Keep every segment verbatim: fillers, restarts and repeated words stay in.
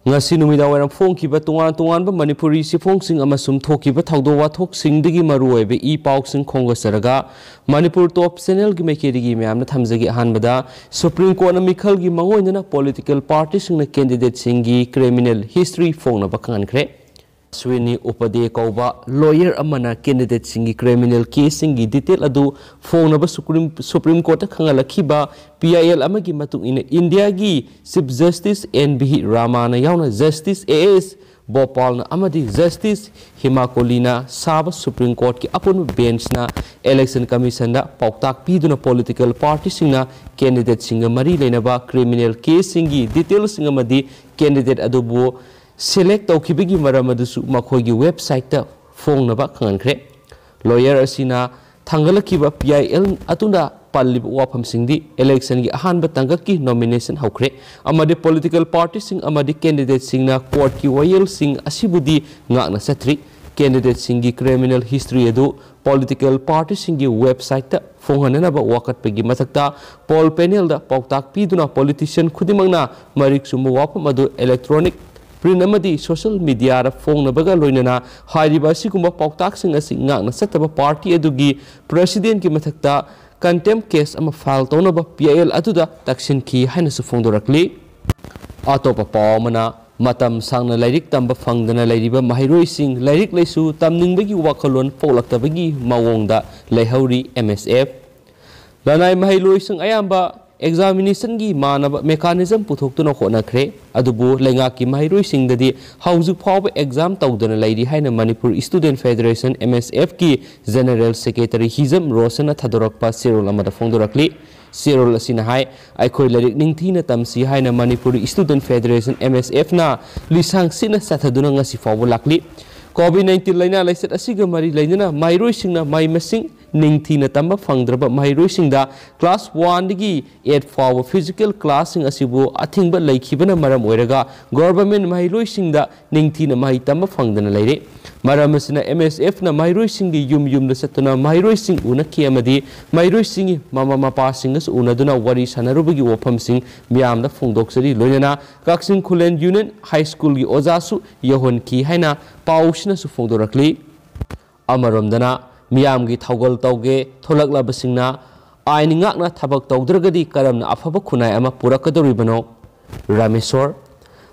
ꯉꯁꯤ ꯅꯨꯃꯤꯗꯥꯡꯋꯥꯏꯔꯝ ꯐꯣꯡꯈꯤꯕ ꯇꯣꯉꯥꯟ ꯇꯣꯉꯥꯟꯕ ꯃꯅꯤꯄꯨꯔꯤ ꯆꯦꯐꯣꯡꯁꯤꯡ ꯑꯃꯁꯨꯡ ꯊꯣꯛꯈꯤꯕ ꯊꯧꯗꯣꯛ ꯋꯥꯊꯣꯛꯁꯤꯡꯗꯒꯤ ꯃꯔꯨꯑꯣꯏꯕ ꯏ ꯄꯥꯎꯁꯤꯡ ꯈꯣꯝꯒꯠꯆꯔꯒ ꯃꯅꯤꯄꯨꯔ ꯇꯣꯞ ꯆꯦꯅꯦꯜꯒꯤ ꯃꯥꯏꯀꯩꯗꯒꯤ ꯃꯌꯥꯝꯅ ꯊꯝꯖꯒꯦ꯫ ꯑꯍꯥꯟꯕꯗ, ꯁꯨꯄ꯭ꯔꯤꯝ ꯀꯣꯔꯠꯅ ꯃꯤꯈꯜꯒꯤ ꯃꯥꯡꯑꯣꯏꯅꯅ ꯄꯣꯂꯤꯇꯤꯀꯦꯜ ꯄꯥꯔꯇꯤꯁꯤꯡꯅ ꯀꯦꯟꯗꯤꯗꯦꯠꯁꯤꯡꯒꯤ ꯀ꯭ꯔꯤꯃꯤꯅꯦꯜ ꯍꯤꯁꯇ꯭ꯔꯤ ꯐꯣꯡꯅꯕ ꯈꯪꯍꯟꯈ꯭ꯔꯦ꯫ ꯑꯁ꯭ꯋꯤꯅꯤ ꯎꯄꯥꯙ꯭ꯌꯥꯌ ꯀꯧꯕ ꯂꯣꯌꯔ ꯑꯃꯅ ꯀꯦꯟꯗꯤꯗꯦꯠꯁꯤꯡꯒꯤ ꯀ꯭ꯔꯤꯃꯤꯅꯦꯜ ꯀꯦꯁꯁꯤꯡꯒꯤ ꯗꯤꯇꯦꯜ ꯑꯗꯨ ꯐꯣꯡꯅꯕ ꯁꯨꯄ꯭ꯔꯤꯝ, ꯁꯨꯄ꯭ꯔꯤꯝ ꯀꯣꯔꯠꯇ ꯈꯪꯍꯜꯂꯛꯈꯤꯕ ꯄꯤ ꯑꯥꯏ ꯑꯦꯜ ꯑꯃꯒꯤ ꯃꯇꯨꯡ ꯏꯟꯅ ꯏꯟꯗꯤꯌꯥꯒꯤ chief justice N V Ramana ꯌꯥꯎꯅ ꯖꯁꯇꯤꯁ ꯑꯦ ꯑꯦꯁ ꯕꯣꯄꯥꯜꯅ ꯑꯃꯗꯤ ꯖꯁꯇꯤꯁ ꯍꯤꯃꯥ ꯀꯣꯂꯤꯅ ꯁꯥꯕ ꯁꯨꯄ꯭ꯔꯤꯝ ꯀꯣꯔꯠꯀꯤ ꯑꯄꯨꯟꯕ ꯕꯦꯟꯆꯅ ꯏꯂꯦꯛꯁꯟ ꯀꯃꯤꯁꯟꯗ ꯄꯥꯎꯇꯥꯛ ꯄꯤꯗꯨꯅ ꯄꯣꯂꯤꯇꯤꯀꯦꯜ ꯄꯥꯔꯇꯤꯁꯤꯡꯅ ꯀꯦꯟꯗꯤꯗꯦꯠꯁꯤꯡꯒ ꯃꯔꯤ ꯂꯩꯅꯕ ꯀ꯭ꯔꯤꯃꯤꯅꯦꯜ ꯀꯦꯁꯁꯤꯡꯒꯤ ꯗꯤꯇꯦꯜꯁꯤꯡ ꯑꯃꯗꯤ ꯀꯦꯟꯗꯤꯗꯦꯠ ꯑꯗꯨꯕꯨ ꯁꯦꯂꯦꯛ ꯇꯧꯈꯤꯕꯒꯤ ꯃꯔꯝ ꯑꯗꯨꯁꯨ ꯃꯈꯣꯏꯒꯤ ꯋꯦꯕꯁꯥꯏꯠꯇ ꯐꯣꯡꯅꯕ ꯈꯪꯍꯟꯈ꯭ꯔꯦ꯫ ꯂꯣꯌꯔ ꯑꯁꯤꯅ ꯊꯥꯡꯒꯠꯂꯛꯈꯤꯕ ꯄꯤ ꯑꯥꯏ ꯑꯦꯜ ꯑꯗꯨꯅ ꯄꯜꯂꯤꯕ ꯋꯥꯐꯝꯁꯤꯡꯗꯤ ꯏꯂꯦꯛꯁꯟꯒꯤ ꯑꯍꯥꯟꯕ ꯇꯥꯡꯀꯛꯀꯤ ꯅꯣꯃꯤꯅꯦꯁꯟ ꯍꯧꯈ꯭ꯔꯦ ꯑꯃꯗꯤ ꯄꯣꯂꯤꯇꯤꯀꯦꯜ ꯄꯥꯔꯇꯤꯁꯤꯡ ꯑꯃꯗꯤ ꯀꯦꯟꯗꯤꯗꯦꯠꯁꯤꯡꯅ ꯀꯣꯔꯠꯀꯤ ꯋꯥꯌꯦꯜꯁꯤꯡ ꯑꯁꯤꯕꯨꯗꯤ ꯉꯥꯛꯅ ꯆꯠꯇ꯭ꯔꯤ꯫ ꯀꯦꯟꯗꯤꯗꯦꯠꯁꯤꯡꯒꯤ ꯀ꯭ꯔꯤꯃꯤꯅꯦꯜ ꯍꯤꯁꯇ꯭ꯔꯤ ꯑꯗꯨ ꯄꯣꯂꯤꯇꯤꯀꯦꯜ ꯄꯥꯔꯇꯤꯁꯤꯡꯒꯤ ꯋꯦꯕꯁꯥꯏꯠꯇ ꯐꯣꯡꯍꯟꯅꯅꯕ ꯋꯥꯀꯠꯄꯒꯤ ꯃꯊꯛꯇ ꯄꯣꯜ ꯄꯦꯅꯦꯜꯗ ꯄꯥꯎꯇꯥꯛ ꯄꯤꯗꯨꯅ ꯄꯣꯂꯤꯇꯤꯁꯤꯌꯟ ꯈꯨꯗꯤꯡꯃꯛꯅ ꯃꯔꯤꯛ ꯆꯨꯝꯕ ꯋꯥꯐꯝ ꯑꯗꯨ ꯏꯂꯦꯛꯇ꯭ꯔꯣꯅꯤꯛ, ꯄ꯭ꯔꯤꯟ ꯑꯃꯗꯤ ꯁꯣꯁꯤꯌꯦꯜ ꯃꯤꯗꯤꯌꯥꯗ ꯐꯣꯡꯅꯕꯒ ꯂꯣꯏꯅꯅ ꯍꯥꯏꯔꯤꯕ ꯑꯁꯤꯒꯨꯝꯕ ꯄꯥꯎꯇꯥꯛꯁꯤꯡ ꯑꯁꯤ ꯉꯥꯛꯅ ꯆꯠꯇꯕ ꯄꯥꯔꯇꯤ ꯑꯗꯨꯒꯤ ꯄ꯭ꯔꯦꯁꯤꯗꯦꯟꯠꯀꯤ ꯃꯊꯛꯇ ꯀꯟꯇꯦꯝꯞ ꯀꯦꯁ ꯑꯃ ꯐꯥꯏꯜ ꯇꯧꯅꯕ ꯄꯤ ꯑꯥꯏ ꯑꯦꯜ ꯑꯗꯨꯗ ꯇꯛꯁꯤꯟꯈꯤ ꯍꯥꯏꯅꯁꯨ ꯐꯣꯡꯗꯣꯔꯛꯂꯤ꯫ ꯑꯇꯣꯞꯄ ꯄꯥꯎ ꯑꯃꯅ, ꯃꯇꯝ ꯁꯥꯡꯅ ꯂꯥꯏꯔꯤꯛ ꯇꯝꯕ ꯐꯪꯗꯅ ꯂꯩꯔꯤꯕ ꯃꯍꯩꯔꯣꯏꯁꯤꯡ ꯂꯥꯏꯔꯤꯛ ꯂꯥꯏꯁꯨ ꯇꯝꯅꯤꯡꯕꯒꯤ ꯋꯥꯈꯜꯂꯣꯟ ꯄꯣꯛꯂꯛꯇꯕꯒꯤ ꯃꯑꯣꯡꯗ ꯂꯩꯍꯧꯔꯤ ꯑꯦꯝ ꯑꯦꯁ ꯑꯦꯐ꯫ ꯂꯅꯥꯏ ꯃꯍꯩꯔꯣꯏꯁꯤꯡ ꯑꯌꯥꯝꯕ ꯑꯦꯛꯖꯥꯃꯤꯅꯦꯁꯟꯒꯤ ꯃꯥꯟꯅꯕ ꯃꯦꯀꯥꯅꯤꯖꯝ ꯄꯨꯊꯣꯛꯇꯨꯅ ꯍꯣꯠꯅꯈ꯭ꯔꯦ, ꯑꯗꯨꯕꯨ ꯂꯩꯉꯥꯛꯀꯤ ꯃꯍꯩꯔꯣꯏꯁꯤꯡꯗꯗꯤ ꯍꯧꯖꯤꯛ ꯐꯥꯎꯕ ꯑꯦꯛꯖꯥꯝ ꯇꯧꯗꯅ ꯂꯩꯔꯤ ꯍꯥꯏꯅ ꯃꯅꯤꯄꯨꯔ ꯁ꯭ꯇꯨꯗꯦꯟꯠ ꯐꯦꯗꯔꯦꯁꯟ, ꯑꯦꯝ ꯑꯦꯁ ꯑꯦꯐꯀꯤ ꯖꯦꯅꯔꯦꯜ ꯁꯦꯀ꯭ꯔꯦꯇꯔꯤ ꯍꯤꯖꯝ ꯔꯣꯁꯟꯅ ꯊꯥꯗꯣꯔꯛꯄ ꯆꯦꯔꯣꯜ ꯑꯃꯗ ꯐꯣꯡꯗꯣꯔꯛꯂꯤ꯫ ꯆꯦꯔꯣꯜ ꯑꯁꯤꯅ ꯍꯥꯏ, ꯑꯩꯈꯣꯏ ꯂꯥꯏꯔꯤꯛ ꯅꯤꯡꯊꯤꯅ ꯇꯝꯁꯤ ꯍꯥꯏꯅ ꯃꯅꯤꯄꯨꯔ ꯁ꯭ꯇꯨꯗꯦꯟꯠ ꯐꯦꯗꯔꯦꯁꯟ, ꯑꯦꯝ ꯑꯦꯁ ꯑꯦꯐꯅ ꯂꯤꯁꯥꯡ ꯁꯤꯠꯅ ꯆꯠꯊꯗꯨꯅ ꯉꯁꯤ ꯐꯥꯎꯕ ꯂꯥꯛꯂꯤ꯫ ꯀꯣꯚꯤꯗ ꯅꯥꯏꯟꯇꯤꯟ ꯂꯥꯏꯅꯥ ꯂꯥꯏꯆꯠ ꯑꯁꯤꯒ ꯃꯔꯤ ꯂꯩꯅꯅ ꯃꯍꯩꯔꯣꯏꯁꯤꯡꯅ ꯃꯍꯩ ꯃꯁꯤꯡ ꯅꯤꯡꯊꯤꯅ ꯇꯝꯕ ꯐꯪꯗ꯭ꯔꯕ ꯃꯍꯩꯔꯣꯏꯁꯤꯡꯗ class one ꯗꯒꯤ eight ꯐꯥꯎꯕ physical class ꯁꯤꯡ ꯑꯁꯤꯕꯨ ꯑꯊꯤꯡꯕ ꯂꯩꯈꯤꯕꯅ ꯃꯔꯝ ꯑꯣꯏꯔꯒ government ꯃꯍꯩꯔꯣꯏꯁꯤꯡꯗ ꯅꯤꯡꯊꯤꯅ ꯃꯍꯩ ꯇꯝꯕ ꯐꯪꯗꯅ ꯂꯩꯔꯦ꯫ ꯃꯔꯝ ꯑꯁꯤꯅ M S F ꯅ ꯃꯍꯩꯔꯣꯏꯁꯤꯡꯒꯤ ꯌꯨꯝ ꯌꯨꯝꯗ ꯆꯠꯇꯨꯅ ꯃꯍꯩꯔꯣꯏꯁꯤꯡ ꯎꯅꯈꯤ ꯑꯃꯗꯤ ꯃꯍꯩꯔꯣꯏꯁꯤꯡꯒꯤ ꯃꯃꯥ ꯃꯄꯥꯁꯤꯡꯒꯁꯨ ꯎꯅꯗꯨꯅ ꯋꯥꯔꯤ ꯁꯥꯟꯅꯔꯨꯕꯒꯤ ꯋꯥꯐꯝꯁꯤꯡ ꯃꯤꯌꯥꯝꯗ ꯐꯣꯡꯗꯣꯛꯆꯔꯤ꯫ ꯂꯣꯏꯅꯅ ꯀꯛꯆꯤꯡ ꯈꯨꯂꯦꯟ Union High School ꯒꯤ ꯑꯣꯖꯥꯁꯨ ꯌꯧꯍꯟꯈꯤ ꯍꯥꯏꯅ ꯄꯥꯎꯁꯤꯅꯁꯨ ꯐꯣꯡꯗꯣꯔꯛꯂꯤ꯫ ꯑꯃꯔꯣꯝꯗꯅ ꯃꯤꯌꯥꯝꯒꯤ ꯊꯧꯒꯜ ꯇꯧꯒꯦ ꯊꯣꯛꯂꯛꯂꯕꯁꯤꯡꯅ ꯑꯥꯏꯟ ꯉꯥꯛꯅ ꯊꯕꯛ ꯇꯧꯗ꯭ꯔꯒꯗꯤ ꯀꯔꯝꯅ ꯑꯐꯕ ꯈꯨꯟꯅꯥꯏ ꯑꯃ ꯄꯨꯔꯛꯀꯗꯧꯔꯤꯕꯅꯣ? ꯔꯥꯃꯦꯁꯣꯔ,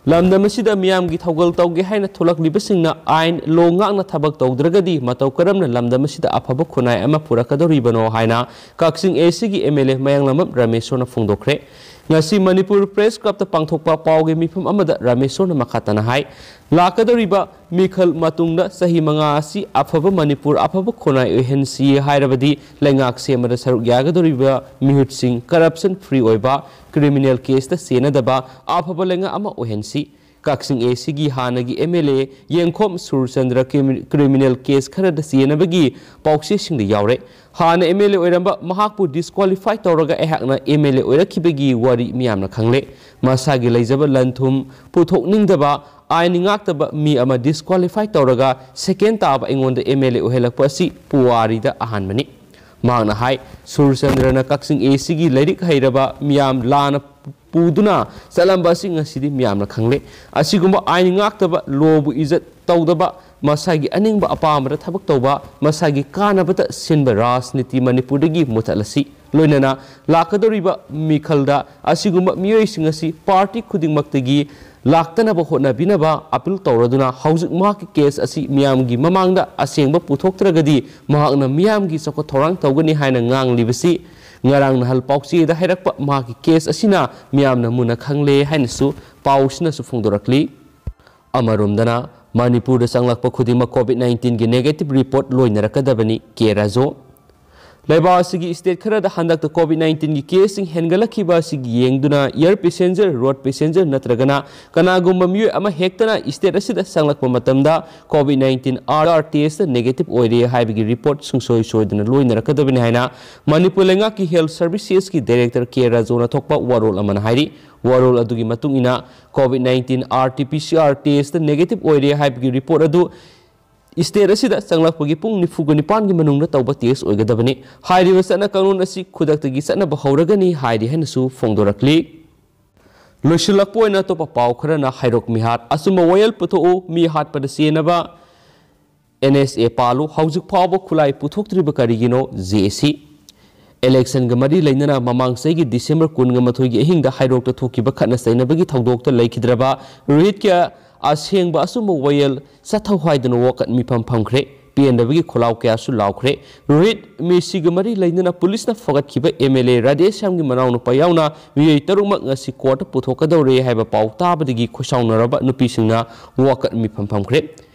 ꯂꯝꯗꯝ ꯑꯁꯤꯗ ꯃꯤꯌꯥꯝꯒꯤ ꯊꯧꯒꯜ ꯇꯧꯒꯦ ꯍꯥꯏꯅ ꯊꯣꯛꯂꯛꯂꯤꯕꯁꯤꯡꯅ ꯑꯥꯏꯟ ꯂꯣ ꯉꯥꯛꯅ ꯊꯕꯛ ꯇꯧꯗ꯭ꯔꯒꯗꯤ ꯃꯇꯧ ꯀꯔꯝꯅ ꯂꯝꯗꯝ ꯑꯁꯤꯗ ꯑꯐꯕ ꯈꯨꯟꯅꯥꯏ ꯑꯃ ꯄꯨꯔꯛꯀꯗꯧꯔꯤꯕꯅꯣ ꯍꯥꯏꯅ ꯀꯛꯆꯤꯡ A C ꯒꯤ M L A ꯃꯌꯥꯡꯂꯝꯕꯝ ꯔꯥꯃꯦꯁꯣꯔꯅ ꯐꯣꯡꯗꯣꯛꯈ꯭ꯔꯦ꯫ ꯉꯁꯤ ꯃꯅꯤꯄꯨꯔ Press Club ꯇ ꯄꯥꯡꯊꯣꯛꯄ ꯄꯥꯎꯒꯤ ꯃꯤꯐꯝ ꯑꯃꯗ ꯔꯥꯃꯦꯁꯣꯔꯅ ꯃꯈꯥ ꯇꯥꯅ ꯍꯥꯏ, ꯂꯥꯛꯀꯗꯧꯔꯤꯕ ꯃꯤꯈꯜ ꯃꯇꯨꯡꯗ ꯆꯍꯤ ꯃꯉꯥ ꯑꯁꯤ ꯑꯐꯕ ꯃꯅꯤꯄꯨꯔ, ꯑꯐꯕ ꯈꯨꯟꯅꯥꯏ ꯑꯣꯏꯍꯟꯁꯤ ꯍꯥꯏꯔꯕꯗꯤ ꯂꯩꯉꯥꯛ ꯁꯦꯝꯕꯗ ꯁꯔꯨꯛ ꯌꯥꯒꯗꯧꯔꯤꯕ ꯃꯤꯍꯨꯠꯁꯤꯡ corruption free ꯑꯣꯏꯕ, criminal case ꯇ ꯆꯦꯟꯅꯗꯕ ꯑꯐꯕ ꯂꯩꯉꯥꯛ ꯑꯃ ꯑꯣꯏꯍꯟꯁꯤ꯫ ꯀꯛꯆꯤꯡ A C ꯒꯤ ꯍꯥꯟꯅꯒꯤ M L A ꯌꯦꯡꯈꯣꯝ ꯁꯨꯔꯆꯟꯗ꯭ꯔ ꯀ꯭ꯔꯤꯃꯤ-, criminal case ꯈꯔꯗ ꯆꯦꯟꯅꯕꯒꯤ ꯄꯥꯎꯆꯦꯁꯤꯡꯗ ꯌꯥꯎꯔꯦ꯫ ꯍꯥꯟꯅ M L A ꯑꯣꯏꯔꯝꯕ ꯃꯍꯥꯛꯄꯨ disqualify ꯇꯧꯔꯒ ꯑꯩꯍꯥꯛꯅ M L A ꯑꯣꯏꯔꯛꯈꯤꯕꯒꯤ ꯋꯥꯔꯤ ꯃꯤꯌꯥꯝꯅ ꯈꯪꯂꯦ꯫ ꯃꯁꯥꯒꯤ ꯂꯩꯖꯕ ꯂꯟ ꯊꯨꯝ ꯄꯨꯊꯣꯛꯅꯤꯡꯗꯕ, ꯑꯥꯏꯟ ꯉꯥꯛꯇꯕ ꯃꯤ ꯑꯃ disqualify ꯇꯧꯔꯒ second ꯇꯥꯕ ꯑꯩꯉꯣꯟꯗ M L A ꯑꯣꯏꯍꯜꯂꯛꯄ ꯑꯁꯤ ꯄꯨꯋꯥꯔꯤꯗ ꯑꯍꯥꯟꯕꯅꯤ꯫ ꯃꯍꯥꯛꯅ ꯍꯥꯏ, ꯁꯨꯔꯆꯟꯗ꯭ꯔꯅ ꯀꯛꯆꯤꯡ A C ꯒꯤ ꯂꯥꯏꯔꯤꯛ ꯍꯩꯔꯕ ꯃꯤꯌꯥꯝ ꯂꯥꯟꯅ ꯄꯨꯗꯨꯅ ꯆꯠꯂꯝꯕ ꯑꯁꯤ ꯉꯁꯤꯗꯤ ꯃꯤꯌꯥꯝꯅ ꯈꯪꯂꯦ꯫ ꯑꯁꯤꯒꯨꯝꯕ ꯑꯥꯏꯟ ꯉꯥꯛꯇꯕ, ꯂꯣꯕꯨ ꯏꯖꯠ ꯇꯧꯗꯕ, ꯃꯁꯥꯒꯤ ꯑꯅꯤꯡꯕ ꯑꯄꯥꯝꯕꯗ ꯊꯕꯛ ꯇꯧꯕ, ꯃꯁꯥꯒꯤ ꯀꯥꯟꯅꯕꯇ ꯁꯤꯟꯕ ꯔꯥꯖꯅꯤꯇꯤ ꯃꯅꯤꯄꯨꯔꯗꯒꯤ ꯃꯨꯊꯠꯂꯁꯤ꯫ ꯂꯣꯏꯅꯅ ꯂꯥꯛꯀꯗꯧꯔꯤꯕ ꯃꯤꯈꯜꯗ ꯑꯁꯤꯒꯨꯝꯕ ꯃꯤꯑꯣꯏꯁꯤꯡ ꯑꯁꯤ party ꯈꯨꯗꯤꯡꯃꯛꯇꯒꯤ ꯂꯥꯛꯇꯅꯕ ꯍꯣꯠꯅꯕꯤꯅꯕ appeal ꯇꯧꯔꯗꯨꯅ ꯍꯧꯖꯤꯛ ꯃꯍꯥꯛꯀꯤ case ꯑꯁꯤ ꯃꯤꯌꯥꯝꯒꯤ ꯃꯃꯥꯡꯗ ꯑꯁꯦꯡꯕ ꯄꯨꯊꯣꯛꯇ꯭ꯔꯒꯗꯤ ꯃꯍꯥꯛꯅ ꯃꯤꯌꯥꯝꯒꯤ ꯆꯥꯎꯈꯠ ꯊꯧꯔꯥꯡ ꯇꯧꯒꯅꯤ ꯍꯥꯏꯅ ꯉꯥꯡꯂꯤꯕꯁꯤ ꯉꯔꯥꯡ ꯅꯍꯥꯟ ꯄꯥꯎꯆꯦꯗ ꯍꯥꯏꯔꯛꯄ ꯃꯍꯥꯛꯀꯤ case ꯑꯁꯤꯅ ꯃꯤꯌꯥꯝꯅ ꯃꯨꯟꯅ ꯈꯪꯂꯦ ꯍꯥꯏꯅꯁꯨ ꯄꯥꯎꯁꯤꯅꯁꯨ ꯐꯣꯡꯗꯣꯔꯛꯂꯤ꯫ ꯑꯃꯔꯣꯝꯗꯅ ꯃꯅꯤꯄꯨꯔꯗ ꯆꯪꯂꯛꯄ ꯈꯨꯗꯤꯡꯃꯛ COVID nineteen ꯒꯤ negative report ꯂꯣꯏꯅꯔꯛꯀꯗꯕꯅꯤ, ꯀꯦ ꯔꯥꯖꯨ꯫ ꯂꯩꯕꯥꯛ ꯑꯁꯤꯒꯤ state ꯈꯔꯗ ꯍꯟꯗꯛꯇ COVID nineteen ꯒꯤ case ꯁꯤꯡ ꯍꯦꯟꯒꯠꯂꯛꯈꯤꯕ ꯑꯁꯤꯒꯤ ꯌꯦꯡꯗꯨꯅ air passenger, road passenger ꯅꯠꯇ꯭ꯔꯒꯅ ꯀꯅꯥꯒꯨꯝꯕ ꯃꯤꯑꯣꯏ ꯑꯃ ꯍꯦꯛꯇꯅ state ꯑꯁꯤꯗ ꯆꯪꯂꯛꯄ ꯃꯇꯝꯗ COVID nineteen R T S negative ꯑꯣꯏꯔꯦ ꯍꯥꯏꯕꯒꯤ report ꯁꯨꯡꯁꯣꯏ ꯁꯣꯏꯗꯅ ꯂꯣꯏꯅꯔꯛꯀꯗꯕꯅꯤ ꯍꯥꯏꯅ ꯃꯅꯤꯄꯨꯔ ꯂꯩꯉꯥꯛꯀꯤ health services ꯀꯤ director ꯀꯦ ꯔꯥꯖꯨꯅ ꯊꯣꯛꯄ ꯋꯥꯔꯣꯜ ꯑꯃꯅ ꯍꯥꯏꯔꯤ꯫ ꯋꯥꯔꯣꯜ ꯑꯗꯨꯒꯤ ꯃꯇꯨꯡ ꯏꯟꯅ COVID nineteen R T P C R test negative ꯑꯣꯏꯔꯦ ꯍꯥꯏꯕꯒꯤ report ꯑꯗꯨ state ꯑꯁꯤꯗ ꯆꯪꯂꯛꯄꯒꯤ ꯄꯨꯡ ꯅꯤꯐꯨꯒ ꯅꯤꯄꯥꯟꯒꯤ ꯃꯅꯨꯡꯗ ꯇꯧꯕ test ꯑꯣꯏꯒꯗꯕꯅꯤ꯫ ꯍꯥꯏꯔꯤꯕ ꯆꯠꯅ ꯀꯥꯡꯂꯣꯟ ꯑꯁꯤ ꯈꯨꯗꯛꯇꯒꯤ ꯆꯠꯅꯕ ꯍꯧꯔꯒꯅꯤ ꯍꯥꯏꯔꯤ ꯍꯥꯏꯅꯁꯨ ꯐꯣꯡꯗꯣꯔꯛꯂꯤ꯫ ꯂꯣꯏꯁꯤꯜꯂꯛꯄ ꯑꯣꯏꯅ ꯑꯇꯣꯞꯄ ꯄꯥꯎ ꯈꯔꯅ ꯍꯩꯔꯣꯛ ꯃꯤꯍꯥꯠ ꯑꯆꯨꯝꯕ ꯋꯥꯌꯦꯜ ꯄꯨꯊꯣꯛꯎ, ꯃꯤ ꯍꯥꯠꯄꯗ ꯆꯦꯟꯅꯕ N S A ꯄꯥꯜꯂꯨ, ꯍꯧꯖꯤꯛ ꯐꯥꯎꯕ ꯈꯨꯠꯂꯥꯏ ꯄꯨꯊꯣꯛꯇ꯭ꯔꯤꯕ ꯀꯔꯤꯒꯤꯅꯣ? J A C꯫ Election ꯒ ꯃꯔꯤ ꯂꯩꯅꯅ ꯃꯃꯥꯡ ꯆꯍꯤꯒꯤ December ꯀꯨꯟꯒ ꯃꯥꯊꯣꯏꯒꯤ ꯑꯍꯤꯡꯗ ꯍꯩꯔꯣꯛꯇ ꯊꯣꯛꯈꯤꯕ ꯈꯠꯅ ꯆꯩꯅꯕꯒꯤ ꯊꯧꯗꯣꯛꯇ ꯂꯩꯈꯤꯗ꯭ꯔꯕ ꯔꯣꯍꯤꯠꯀꯤ ꯑꯁꯦꯡꯕ ꯑꯆꯨꯝꯕ ꯋꯥꯌꯦꯜ ꯆꯠꯊꯧ ꯍꯥꯏꯗꯨꯅ ꯋꯥꯀꯠ ꯃꯤꯐꯝ ꯐꯝꯈ꯭ꯔꯦ꯫ ꯄꯦꯟꯗꯕꯒꯤ ꯈꯣꯜꯂꯥꯎ ꯀꯌꯥꯁꯨ ꯂꯥꯎꯈ꯭ꯔꯦ꯫ ꯔꯣꯍꯤꯠ ꯃꯦꯁꯤꯒ ꯃꯔꯤ ꯂꯩꯅꯅ ꯄꯨꯂꯤꯁꯅ ꯐꯒꯠꯈꯤꯕ M L A ꯔꯥꯙꯦꯁ꯭ꯌꯥꯝꯒꯤ ꯃꯅꯥꯎꯅꯨꯄꯥ ꯌꯥꯎꯅ ꯃꯤꯑꯣꯏ ꯇꯔꯨꯛꯃꯛ ꯉꯁꯤ court ꯇ ꯄꯨꯊꯣꯛꯀꯗꯧꯔꯦ ꯍꯥꯏꯕ ꯄꯥꯎ ꯇꯥꯕꯗꯒꯤ ꯈꯣꯏꯁꯥꯎꯅꯔꯕ ꯅꯨꯄꯤꯁꯤꯡꯅ ꯋꯥꯀꯠ ꯃꯤꯐꯝ ꯐꯝꯈ꯭ꯔꯦ꯫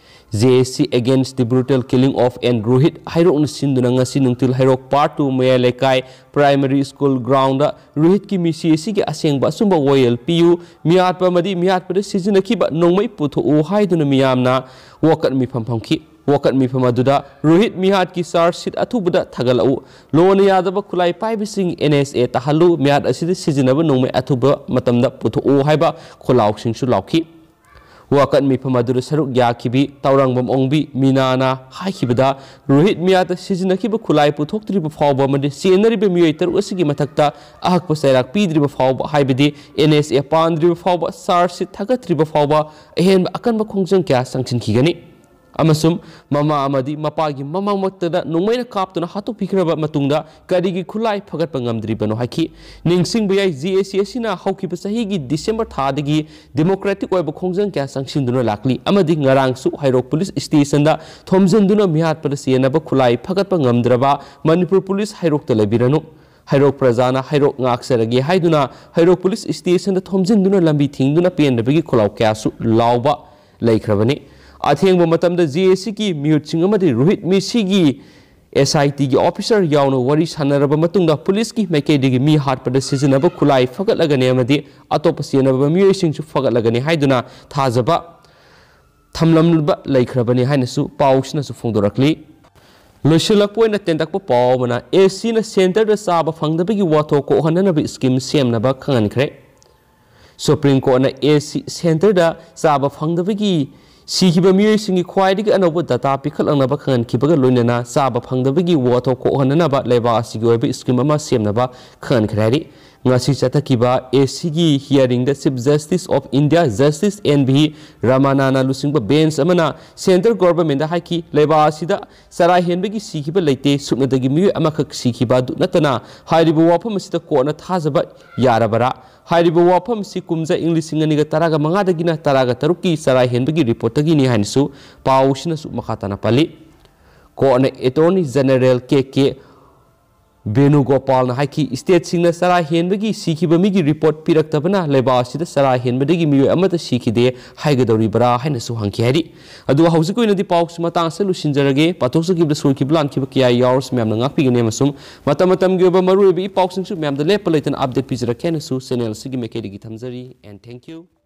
J A C against the brutal killing of N Rohit ꯍꯩꯔꯣꯛꯅ ꯁꯤꯟꯗꯨꯅ ꯉꯁꯤ ꯅꯨꯡꯊꯤꯜ ꯍꯩꯔꯣꯛ Part two ꯃꯌꯥꯏ ꯂꯩꯀꯥꯏ Primary School ground ꯗ ꯔꯣꯍꯤꯠꯀꯤ ꯃꯤꯁꯤ ꯑꯁꯤꯒꯤ ꯑꯁꯦꯡꯕ ꯑꯆꯨꯝꯕ ꯋꯥꯌꯦꯜ ꯄꯤꯌꯨ, ꯃꯤꯍꯥꯠꯄ ꯑꯃꯗꯤ ꯃꯤꯍꯥꯠꯄꯗ ꯁꯤꯖꯤꯟꯅꯈꯤꯕ ꯅꯣꯡꯃꯩ ꯄꯨꯊꯣꯛꯎ ꯍꯥꯏꯗꯨꯅ ꯃꯤꯌꯥꯝꯅ ꯋꯥꯀꯠ ꯃꯤꯐꯝ ꯐꯝꯈꯤ꯫ ꯋꯥꯀꯠ ꯃꯤꯐꯝ ꯑꯗꯨꯗ ꯔꯣꯍꯤꯠ ꯃꯤꯍꯥꯠꯀꯤ charge sheet ꯑꯊꯨꯕꯗ ꯊꯥꯒꯠꯂꯛꯎ, ꯂꯣꯅ ꯌꯥꯗꯕ ꯈꯨꯠꯂꯥꯏ ꯄꯥꯏꯕꯁꯤꯡ N S A ꯇꯥꯍꯜꯂꯨ, ꯃꯤꯍꯥꯠ ꯑꯁꯤꯗ ꯁꯤꯖꯤꯟꯅꯕ ꯅꯣꯡꯃꯩ ꯑꯊꯨꯕ ꯃꯇꯝꯗ ꯄꯨꯊꯣꯛꯎ ꯍꯥꯏꯕ ꯈꯣꯜꯂꯥꯎꯁꯤꯡꯁꯨ ꯂꯥꯎꯈꯤ꯫ ꯋꯥꯀꯠ ꯃꯤꯐꯝ ꯑꯗꯨꯗ ꯁꯔꯨꯛ ꯌꯥꯈꯤꯕꯤ ꯇꯥꯎꯔꯥꯡꯕꯝ ꯑꯣꯡꯕꯤ ꯃꯤꯅꯥꯅ ꯍꯥꯏꯈꯤꯕꯗ, ꯔꯣꯍꯤꯠ ꯃꯤꯍꯥꯠꯇ ꯁꯤꯖꯤꯟꯅꯈꯤꯕ ꯈꯨꯠꯂꯥꯏ ꯄꯨꯊꯣꯛꯇ꯭ꯔꯤꯕ ꯐꯥꯎꯕ ꯑꯃꯗꯤ ꯆꯦꯟꯅꯔꯤꯕ ꯃꯤꯑꯣꯏ ꯇꯔꯨꯛ ꯑꯁꯤꯒꯤ ꯃꯊꯛꯇ ꯑꯍꯛꯄ ꯆꯩꯔꯥꯛ ꯄꯤꯗ꯭ꯔꯤꯕ ꯐꯥꯎꯕ, ꯍꯥꯏꯕꯗꯤ N S A ꯄꯥꯟꯗ꯭ꯔꯤꯕ ꯐꯥꯎꯕ, charge sheet ꯊꯥꯒꯠꯇ꯭ꯔꯤꯕ ꯐꯥꯎꯕ ꯑꯍꯦꯟꯕ ꯑꯀꯟꯕ ꯈꯣꯡꯖꯪ ꯀꯌꯥ ꯆꯪꯁꯤꯟꯈꯤꯒꯅꯤ꯫ ꯑꯃꯁꯨꯡ ꯃꯃꯥ ꯑꯃꯗꯤ ꯃꯄꯥꯒꯤ ꯃꯃꯥꯡꯃꯛꯇꯗ ꯅꯣꯡꯃꯩꯅ ꯀꯥꯞꯇꯨꯅ ꯍꯥꯠꯇꯣꯛꯄꯤꯈ꯭ꯔꯕ ꯃꯇꯨꯡꯗ ꯀꯔꯤꯒꯤ ꯈꯨꯠꯂꯥꯏ ꯐꯒꯠꯄ ꯉꯝꯗ꯭ꯔꯤꯕꯅꯣ ꯍꯥꯏꯈꯤ꯫ ꯅꯤꯡꯁꯤꯡꯕ ꯌꯥꯏ, J A C ꯑꯁꯤꯅ ꯍꯧꯈꯤꯕ ꯆꯍꯤꯒꯤ December ꯊꯥꯗꯒꯤ democratic ꯑꯣꯏꯕ ꯈꯣꯡꯖꯪ ꯀꯌꯥ ꯆꯪꯁꯤꯟꯗꯨꯅ ꯂꯥꯛꯂꯤ ꯑꯃꯗꯤ ꯉꯔꯥꯡꯁꯨ ꯍꯩꯔꯣꯛ police station ꯗ ꯊꯣꯝꯖꯤꯟꯗꯨꯅ ꯃꯤꯍꯥꯠꯄꯗ ꯆꯦꯟꯅꯕ ꯈꯨꯠꯂꯥꯏ ꯐꯒꯠꯄ ꯉꯝꯗ꯭ꯔꯕ ꯃꯅꯤꯄꯨꯔ police ꯍꯩꯔꯣꯛꯇ ꯂꯩꯕꯤꯔꯅꯨ꯫ ꯍꯩꯔꯣꯛ ꯄ꯭ꯔꯖꯥꯅ ꯍꯩꯔꯣꯛ ꯉꯥꯛꯆꯔꯒꯦ ꯍꯥꯏꯗꯨꯅ ꯍꯩꯔꯣꯛ police station ꯗ ꯊꯣꯝꯖꯤꯟꯗꯨꯅ ꯂꯝꯕꯤ ꯊꯤꯡꯗꯨꯅ ꯄꯦꯟꯗꯕꯒꯤ ꯈꯣꯜꯂꯥꯎ ꯀꯌꯥꯁꯨ ꯂꯥꯎꯕ ꯂꯩꯈ꯭ꯔꯕꯅꯤ꯫ ꯑꯊꯦꯡꯕ ꯃꯇꯝꯗ J A C ꯒꯤ ꯃꯤꯍꯨꯠꯁꯤꯡ ꯑꯃꯗꯤ ꯔꯣꯍꯤꯠ ꯃꯦꯁꯤꯒꯤ ꯑꯦꯁ ꯑꯥꯏ ꯇꯤꯒꯤ ꯑꯣꯐꯤꯁꯥꯔ ꯌꯥꯎꯅ ꯋꯥꯔꯤ ꯁꯥꯟꯅꯔꯕ ꯃꯇꯨꯡꯗ ꯄꯨꯂꯤꯁꯀꯤ ꯃꯥꯏꯀꯩꯗꯒꯤ ꯃꯤ ꯍꯥꯠꯄꯗ ꯁꯤꯖꯤꯟꯅꯕ ꯈꯨꯠꯂꯥꯏ ꯐꯒꯠꯂꯒꯅꯤ ꯑꯃꯗꯤ ꯑꯇꯣꯞꯄ ꯆꯦꯟꯅꯕ ꯃꯤꯑꯣꯏꯁꯤꯡꯁꯨ ꯐꯒꯠꯂꯒꯅꯤ ꯍꯥꯏꯗꯨꯅ ꯊꯥꯖꯕ ꯊꯝꯂꯝꯕ ꯂꯩꯈ꯭ꯔꯕꯅꯤ ꯍꯥꯏꯅꯁꯨ ꯄꯥꯎꯁꯤꯅꯁꯨ ꯐꯣꯡꯗꯣꯔꯛꯂꯤ꯫ ꯂꯣꯏꯁꯤꯜꯂꯛꯄ ꯑꯣꯏꯅ ꯇꯦꯟꯇꯛꯄ ꯄꯥꯎ ꯑꯃꯅ, ꯑꯦ ꯁꯤꯅ ꯁꯦꯟꯇꯔꯗ ꯆꯥꯕ ꯐꯪꯗꯕꯒꯤ ꯋꯥꯊꯣꯛ ꯀꯣꯛꯍꯟꯅꯅꯕ ꯁ꯭ꯀꯤꯝ ꯁꯦꯝꯅꯕ ꯈꯪꯍꯟꯈ꯭ꯔꯦ꯫ ꯁꯨꯄ꯭ꯔꯤꯝ ꯀꯣꯔꯠꯅ ꯑꯦ ꯁꯤ ꯁꯦꯟꯇꯔꯗ ꯆꯥꯕ ꯐꯪꯗꯕꯒꯤ ꯁꯤꯈꯤꯕ ꯃꯤꯑꯣꯏꯁꯤꯡꯒꯤ ꯈ꯭ꯋꯥꯏꯗꯒꯤ ꯑꯅꯧꯕ ꯗꯇꯥ ꯄꯤꯈꯠꯂꯛꯅꯕ ꯈꯪꯍꯟꯈꯤꯕꯒ ꯂꯣꯏꯅꯅ ꯆꯥꯕ ꯐꯪꯗꯕꯒꯤ ꯋꯥꯊꯣꯛ ꯀꯣꯛꯍꯟꯅꯅꯕ ꯂꯩꯕꯥꯛ ꯑꯁꯤꯒꯤ ꯑꯣꯏꯕ ꯁ꯭ꯀꯤꯝ ꯑꯃ ꯁꯦꯝꯅꯕ ꯈꯪꯍꯟꯈ꯭ꯔꯦ ꯍꯥꯏꯔꯤ꯫ ꯉꯁꯤ ꯆꯠꯊꯈꯤꯕ ꯑꯦ ꯁꯤꯒꯤ ꯍꯤꯌꯥꯔꯤꯡꯗ chief justice of India justice N V ꯔꯃꯅꯥꯅ ꯂꯨꯆꯤꯡꯕ ꯕꯦꯟꯆ ꯑꯃꯅ ꯁꯦꯟꯇ꯭ꯔꯦꯜ ꯒꯣꯚꯔꯟꯃꯦꯟꯠꯗ ꯍꯥꯏꯈꯤ, ꯂꯩꯕꯥꯛ ꯑꯁꯤꯗ ꯆꯔꯥ ꯍꯦꯟꯕꯒꯤ ꯁꯤꯈꯤꯕ ꯂꯩꯇꯦ, ꯁꯨꯞꯅꯇꯒꯤ ꯃꯤꯑꯣꯏ ꯑꯃꯈꯛ ꯁꯤꯈꯤꯕ ꯑꯗꯨ ꯅꯠꯇꯅ ꯍꯥꯏꯔꯤꯕ ꯋꯥꯐꯝ ꯑꯁꯤꯗ ꯀꯣꯔꯠꯅ ꯊꯥꯖꯕ ꯌꯥꯔꯕꯔꯥ? ꯍꯥꯏꯔꯤꯕ ꯋꯥꯐꯝ ꯑꯁꯤ ꯀꯨꯝꯖꯥ ꯏꯪ ꯂꯤꯁꯤꯡ ꯑꯅꯤꯒ ꯇꯔꯥꯒ ꯃꯉꯥꯗꯒꯤꯅ ꯇꯔꯥꯒ ꯇꯔꯨꯛꯀꯤ ꯆꯔꯥ ꯍꯦꯟꯕꯒꯤ ꯔꯤꯄꯣꯔꯠꯇꯒꯤꯅꯤ ꯍꯥꯏꯅꯁꯨ ꯄꯥꯎꯁꯤꯅꯁꯨ ꯃꯈꯥ ꯇꯥꯅ ꯄꯜꯂꯤ꯫ ꯀꯣꯔꯠꯅ ꯑꯦꯇꯣꯔꯅꯤ ꯖꯦꯅꯔꯦꯜ ꯀꯦ ꯀꯦ ꯕꯦꯅꯨꯒꯣꯄꯥꯜꯅ ꯍꯥꯏꯈꯤ, ꯁ꯭ꯇꯦꯠꯁꯤꯡꯅ ꯆꯔꯥ ꯍꯦꯟꯕꯒꯤ ꯁꯤꯈꯤꯕ ꯃꯤꯒꯤ ꯔꯤꯄꯣꯔꯠ ꯄꯤꯔꯛꯇꯕꯅ ꯂꯩꯕꯥꯛ ꯑꯁꯤꯗ ꯆꯔꯥ ꯍꯦꯟꯕꯗꯒꯤ ꯃꯤꯑꯣꯏ ꯑꯃꯠꯇ ꯁꯤꯈꯤꯗꯦ ꯍꯥꯏꯒꯗꯧꯔꯤꯕ꯭ꯔꯥ ꯍꯥꯏꯅꯁꯨ ꯍꯪꯈꯤ ꯍꯥꯏꯔꯤ꯫ ꯑꯗꯨꯒ ꯍꯧꯖꯤꯛꯀꯤ ꯑꯣꯏꯅꯗꯤ ꯄꯥꯎꯁꯤ ꯃꯇꯥꯡ ꯑꯁꯤꯗ ꯂꯣꯏꯁꯤꯟꯖꯔꯒꯦ꯫ ꯄꯥꯊꯣꯛꯆꯈꯤꯕꯗ ꯁꯣꯏꯈꯤꯕ ꯂꯥꯟꯈꯤꯕ ꯀꯌꯥ ꯌꯥꯎꯔꯁꯨ ꯃꯌꯥꯝꯅ ꯉꯥꯛꯄꯤꯒꯅꯤ ꯑꯃꯁꯨꯡ ꯃꯇꯝ ꯃꯇꯝꯒꯤ ꯑꯣꯏꯕ ꯃꯔꯨꯑꯣꯏꯕ ꯏ ꯄꯥꯎꯁꯤꯡꯁꯨ ꯃꯌꯥꯝꯗ ꯂꯦꯞꯄ ꯂꯩꯇꯅ ꯑꯞꯗꯦꯠ ꯄꯤꯖꯔꯛꯀꯦ ꯍꯥꯏꯅꯁꯨ ꯆꯦꯅꯦꯜ ꯑꯁꯤꯒꯤ ꯃꯥꯏꯀꯩꯗꯒꯤ ꯊꯝꯖꯔꯤ꯫ And thank you.